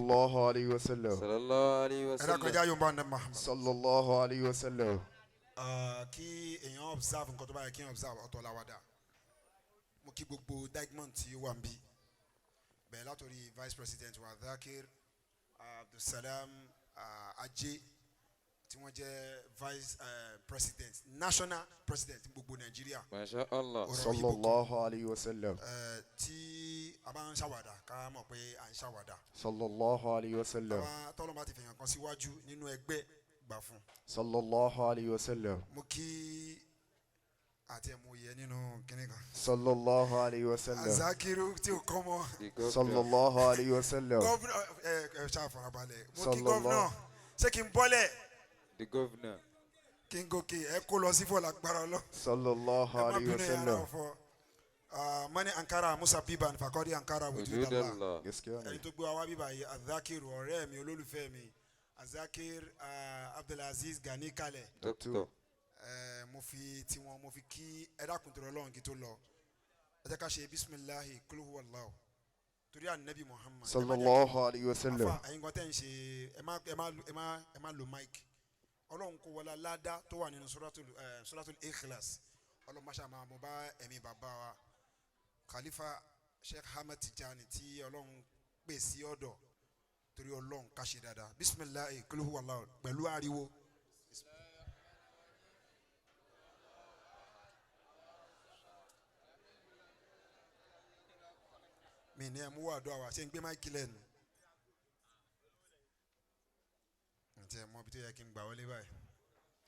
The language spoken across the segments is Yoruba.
Sallallahu alayhi wa sallam. Sallallahu alayhi wa Ẹ dákun, sallam. ẹja yóò ń bá ní Muhammad. Sallallahu alayhi wa sallam. Kí èèyàn observe nǹkan tó bá yẹ kí èèyàn observe, ọ̀tọ̀ làwàdà. Mo kí gbogbo diamond tí ó wà ń bí bẹ̀rẹ̀ látòrí vice president wa, Dhakir Abdulsalam Ajé, tí wọ́n jẹ́ vice president, national president ní gbogbo Nàìjíríà. Masha Allah. Ọ̀rọ̀ yìí bò. Sallallahu alayhi wa sallam. Tí a bá ń ṣàwàdà, ká mọ̀ pé à ń ṣàwàdà. Sallallahu alayhi wa sallam. Àwa tọ́lọ́ bá ti fèèyàn kan síwájú nínú ẹgbẹ́, gbà fún. Sallallahu alayhi wa sallam. Mo kí àti ẹ̀mú yẹ nínú kínní kan. Sallallahu alayhi wa sallam. Azakiru tí o kọ́ mọ́. The governor. Sallallahu alayhi wa sallam. Governor, ẹ ẹ ṣáà farabalẹ̀, mo kí Sallallahu. governor. Ṣé kí n bọ́lẹ̀? The governor. Kí n gòkè? Ẹ kó lọ sí fọlá gbára lọ. Sallallahu Ẹ má alayhi wa bínú ẹ ara sallam. ọ̀fọ̀ mani Ankara Musa Biban fakọ́dí Ankara wujudallah. Wujudallah. Gaskiya Ẹni ne. tó gbé wa wá bíbá yìí, Azakiru, ọ̀rẹ́ mi, olólùfẹ́ mi, Azakir Abdulaziz Gani Kalẹ̀. Doctor. Mo fi tiwọn, mo fi kí ẹ dákun tó lọ lọ́hùn kí tó lọ. Ẹ jẹ́ ká ṣe bisimilahi kúlúhu wàlláhu torí ànábì Muhammad. Ẹ má jẹ́ Sallallahu alayhi wa sallam. Afa, ẹ̀yin kan tẹ́ ń ṣe, ẹ má ẹ má ẹ má ẹ má lo mic. Ọlọ́run kó wọlé aládá tó wà nínú Suratul Ikhlas. Ọlọ́run máṣá máa mọ bá ẹ̀mí bàbá wa Khalifa Sheikh Ahmed Tijani tí Ọlọ́run pè sí ọ̀dọ̀. Torí Ọlọ́run, ká ṣe dáadáa. Bisimilahi kúlúhu wàlláhu pẹ̀lú ariwo. Mi ní ẹ mú wàdó àwà ṣé ń gbé mic lẹ́nu àti ẹ̀ mọ ibi tó yẹ kí n gbà wọlé báyìí.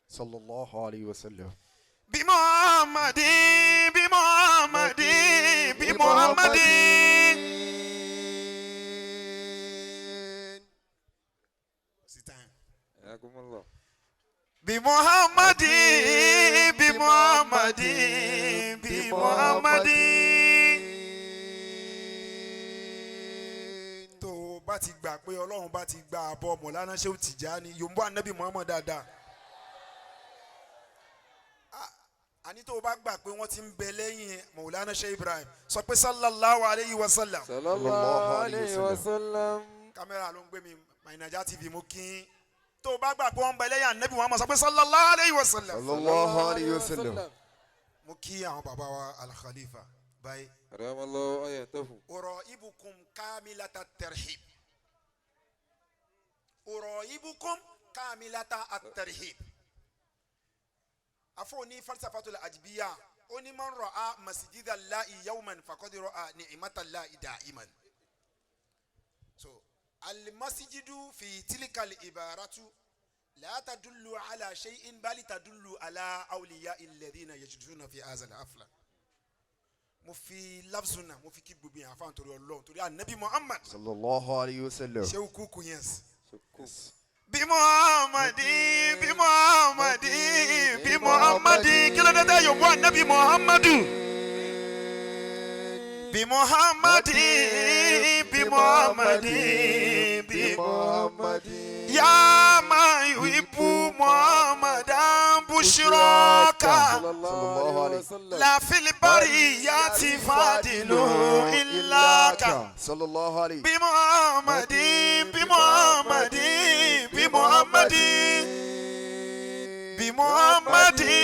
Sallallahu alayhi wa sallam. Bí Muhammadi, bí Muhammadi, bí Muhammadi. Sí time. Ayakumullah. Bí Muhammadi, bí Muhammadi, bí Muhammadi. Tó o bá ti gbà pé Ọlọ́run bá ti gba àbọ̀ Mọ̀lánà Ṣéwù Tìjání, yòǹbó Anabi Muhammad dáadáa. Àní tó o bá gbà pé wọ́n ti ń bẹ lẹ́yìn Mọ̀lánà Ṣéwù Ibrahim, sọ pé sallallahu alayhi wa sallam. Sallallahu alayhi wa sallam. Kámẹ́rà ló ń gbé mi, Naija TV, mo kí n. Tó o bá gbà pé wọ́n ń bẹ lẹ́yìn Anabi Muhammad, sọ pé sallallahu alayhi wa sallam. Sallallahu alayhi wa sallam. Mo kí àwọn bàbá wa Al-Khalifa báyìí. Ramallahu ayatahu. أرائبكم كاملة الترحيب، أرائبكم كاملة الترحيب. أفوني فلسفة الأجبية أني من رأى مسجد الله يوما فقد رأى نعمة الله دائما. So المسجد في تلك العبارة لا تدل على شيء بل تدل على أولياء الذين يجدون في هذا الحفلة. Mo fi lafzuna, mo fi kí gbogbo yẹn àfáàn torí Ọlọ́run, torí Anabi Muhammad. Sallallahu alayhi wa sallam. Ṣéwù kúkú yẹn. Sukuk. Bí Muhammadi, bí Muhammadi, bí Muhammadi, kí ló dé tẹ́ yòówù Anabi Muhammadu? Bí Muhammadi, bí Muhammadi, bí Muhammadi. Ya man yuhibbu Muhammadan bushraka. Sallallahu alayhi wa sallam. La fil bariyati fadilu illaka. Sallallahu alayhi. Bí Muhammadi, bí Muhammadi, bí Muhammadi, bí Muhammadi,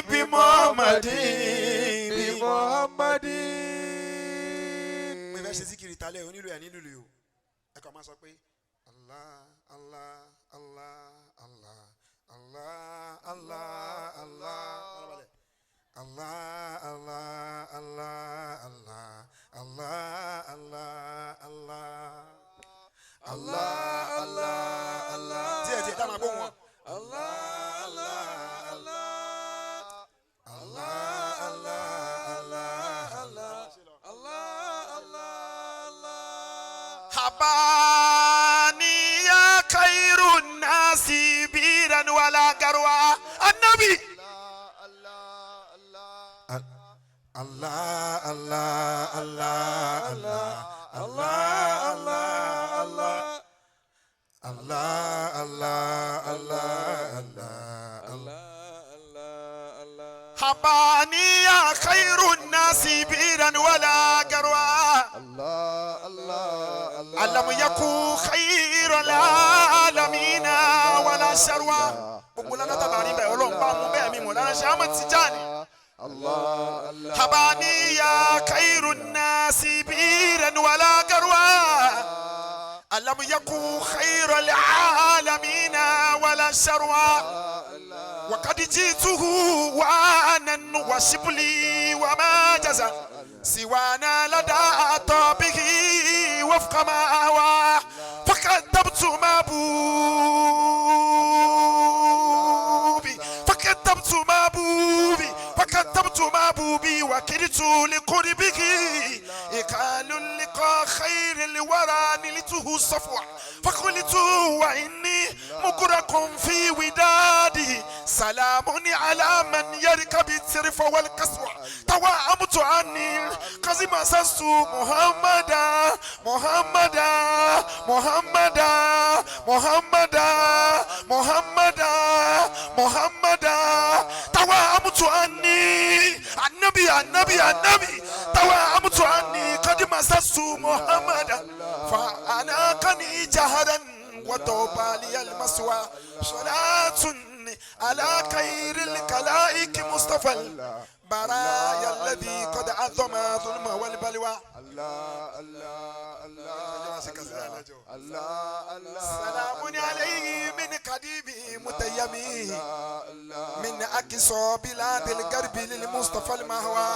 bí Muhammadi, bí Muhammadi. Mo fẹ́ ṣe síkìrì talẹ̀ onílù ẹ̀ nílùú yìí o. Ẹ kàn máa sọ pé Allah, Allah, Allah, Allah, Allah, Allah, Allah, Allah, Allah, Allah, Allah, Allah, Allah, Allah, Allah, Allah, Allah. Díẹ̀ díẹ̀, dáhùn agbóhùn wọn. Allah, Allah, Allah. Allah, Allah, Allah, Allah. Allah, Allah, Allah. Habani ya khairu nasi biran wala garwa annabi. Allah, Allah, Allah, Allah, Allah, Allah, Allah, Allah, Allah, Allah, Allah, Allah. Allah, Allah. Habani ya khairu nasi biran wala garwa. Allah, Allah, Allah. Alam yaku خير العالمين ولا شروى gbogbo ládàá bá rí bẹ́ẹ̀ ọlọ́run bá mú bẹ́ẹ̀ mi mọ̀ lára ṣe àmọ́ Tijani. الله الله habani ya khairu nasi biran wala garwa alam yaku khairu alalamina wala sharwa وقد جئته وانا وشبلي وما جزى سوانا لدى طابه وفق ما أهوى فكتبت مبوبي فكتبت مبوبي فكتبت مبوبي وكدت لقربه إقال اللقاء خير الورى نلته الصفوة فقلت وإني مكرك في ودادي سلام على من يركب الترف والقسوة توامت عني قزم أسست محمدا محمدا محمدا محمدا محمدا محمدا توامت عني النبي النبي النبي توامت عني قد مسست محمدا فأناقني جهرا وطوبى لي المسوى صلاة على خير الخلائق مصطفى البرايا الذي قد عظم ظلم والبلوى الله الله الله الله الله سلام عليه من قديم متيمي من أقصى بلاد الغرب للمصطفى المهوى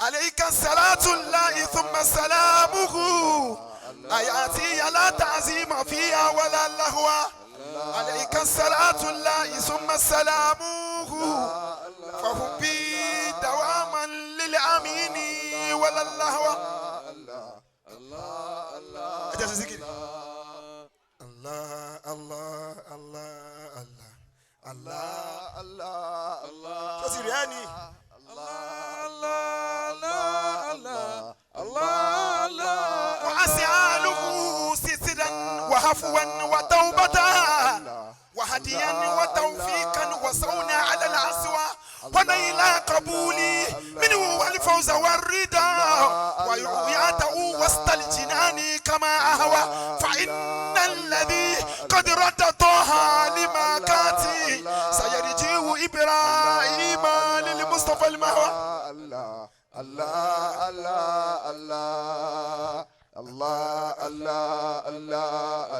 عليك صلاة الله ثم سلامه آياتي لا تعزيم فيها ولا لهوى عليك صلاة الله ثم سلامه فحبي دواما للأمين ولا اللهوى الله الله الله الله الله الله الله tó sì rí ẹ ni. وأسأله سترا وعفوا وتوبة وهديا وتوفيقا وصونا على العسوى ونيل قبولي منه والفوز والرضا ورؤيته وسط الجنان كما أهوى فإن الذي قد رد طه لما كاتي سيرجع إبراهيم للمصطفى المهوى الله الله الله الله الله الله الله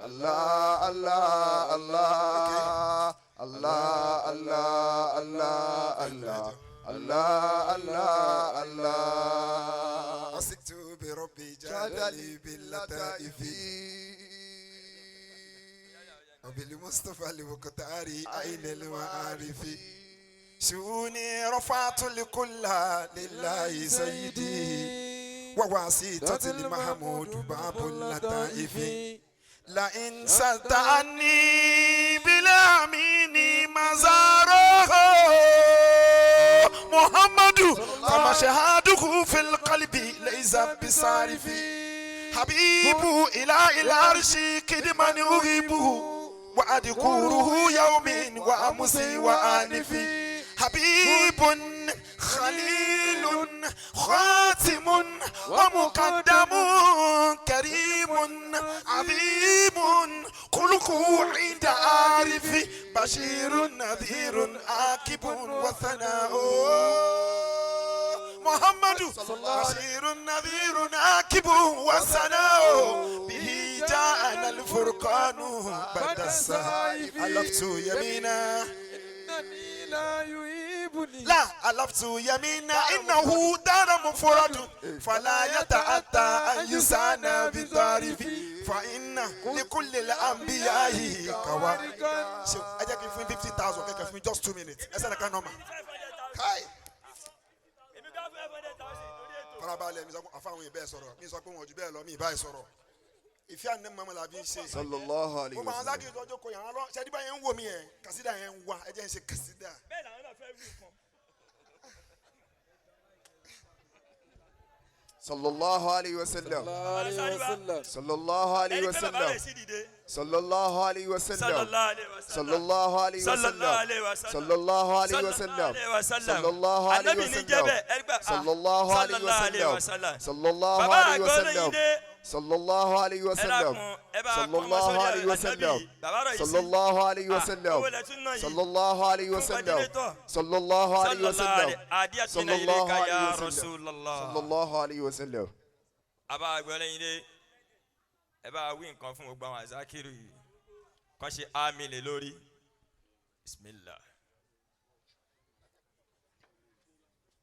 الله الله الله الله الله الله الله الله الله الله وثقت بربي جادلي باللطائف وبالمصطفى المختار أين المعارف شؤوني رفعت لكلها لله سيدي وواسطة المحمود باب اللطائف لئن سألت عني بالأمين مزاره محمد فمشهده في القلب ليس بصارف حبيب إلى العرش كدما أغيبه وأذكره يوم وأمسي وآنفي حبيب خليل خاتم ومقدم كريم عظيم خلقه عند عارف بشير نذير عاقب وثناء محمد بشير نذير عاقب وثناء به جاءنا الفرقان بعد السهائف ألفت يمينا إنني لا يهيبني لا ألفت يمينا إنه دار مفرد فلا يتأتى أن يسانا بطارف فإن لكل الأنبياء كوارث. Ṣé ẹ jẹ́ kí n fún 50,000 kẹ́kẹ́ fún mi just 2 minutes ẹ sẹ́ni ká nọ́mà. Káì. Farabalẹ̀ mi sọ pé àfáwọn yìí bẹ́ẹ̀ sọ̀rọ̀ mi sọ pé wọn ò ju bẹ́ẹ̀ lọ mi ì báyìí sọ̀rọ̀. Ìfẹ́ àná mọ́mọ́ la fi ń ṣe. Sallallahu alayhi Gbogbo wa àwọn sallam. sákì ìtọ́jú kọ yàrá lọ ṣẹ́ni báyẹn ń wò mí yẹn kàsídà yẹn ń wá ẹ jẹ́ ń ṣe kàsídà. Sallallahu alayhi wa sallam. Sallallahu alayhi wa sallam. Sallallahu alayhi wa sallam. Sallallahu alayhi wa sallam. Sallallahu alayhi wa sallam. Sallallahu alayhi wa sallam. Sallallahu alayhi wa sallam. Sallallahu Bàbá alayhi wa àgbọ̀nrín sallam. dé. Sallallahu alayhi wa Ẹ sallam. dákun, ẹ bá kọ́ ọmọ Sallallahu sórí alayhi wa ànábì sallam. bàbá rẹ̀ yìí sí. Sallallahu alayhi wa Ah, sallam. owó lẹ tún ná yìí. Sallallahu alayhi wa Fún sallam. coordinator. Sallallahu alayhi wa sallam. Adiyatuna Sallallahu ilayka alayhi ya wa sallam. Rasulallah. Sallallahu alayhi wa sallam. Àbá àgbẹ̀lẹ́yìn dé, ẹ bá wí nǹkan fún gbogbo àwọn àzákìrì yìí kọ́ ṣe àmì lè lórí. Bismillah.